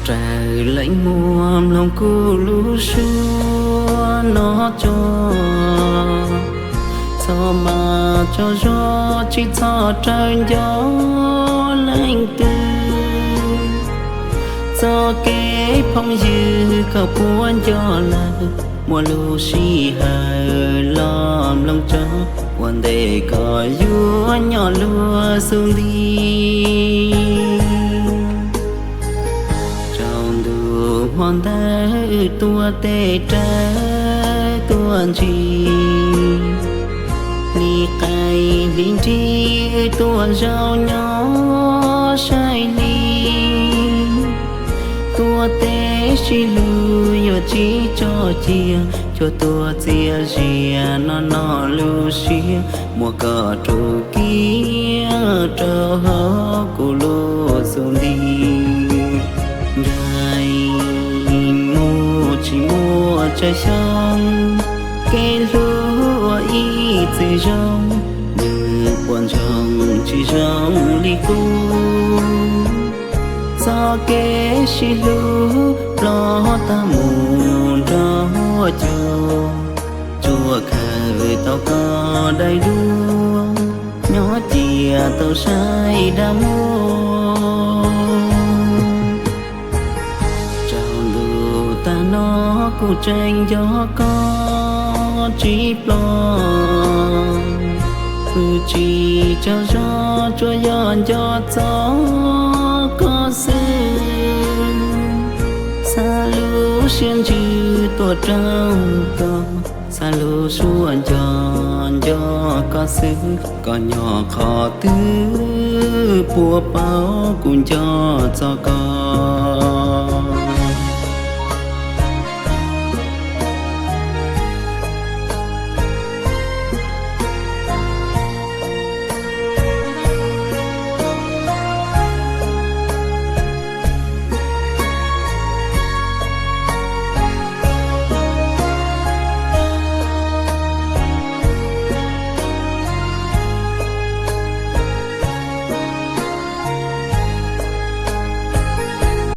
Raws leej muab mloog kuv lub suab no tso, txhob mas tsaug zog tsis txhob raws nco leej twg. Txoj kev phooj ywg koj puas nco lawm, muaj lub sij hawm los mloog tso, ua ntej koj yuav nyob luag xub ntiag. Tsaus ntuj hmo ntawd wb tuaj tes rawv tuaj ntsis, hli qaij hli nrig wb tuaj zaum nyob saib hli. Tuaj tes sib hlub yuav tsis tso cia, cuag tuaj txias zias no no lub siab, muab koj rub kiag rau hauv kuv lub xub ntiag. Ncaim mus tsis muaj tsawg xyoo, kev hlub ua ib txwm zoo, nws puas ntsoog tsis zoo li kuv. Txoj kev sib hlub plob tag mus nrog cuag, tsuas khaws tau koj daim duab, nyob cia tau saib dag muag. Tsaus ntuj tag no kuv tseem nco koj tsis ploj, kuv tsis tsaug zog tsuas yog nco txog koj xwb. Xa lub siab ntsws tuaj rau koj, xa lub suab nco nco koj xwb. Koj nyob qhov twg puas paub kuv nco txog koj.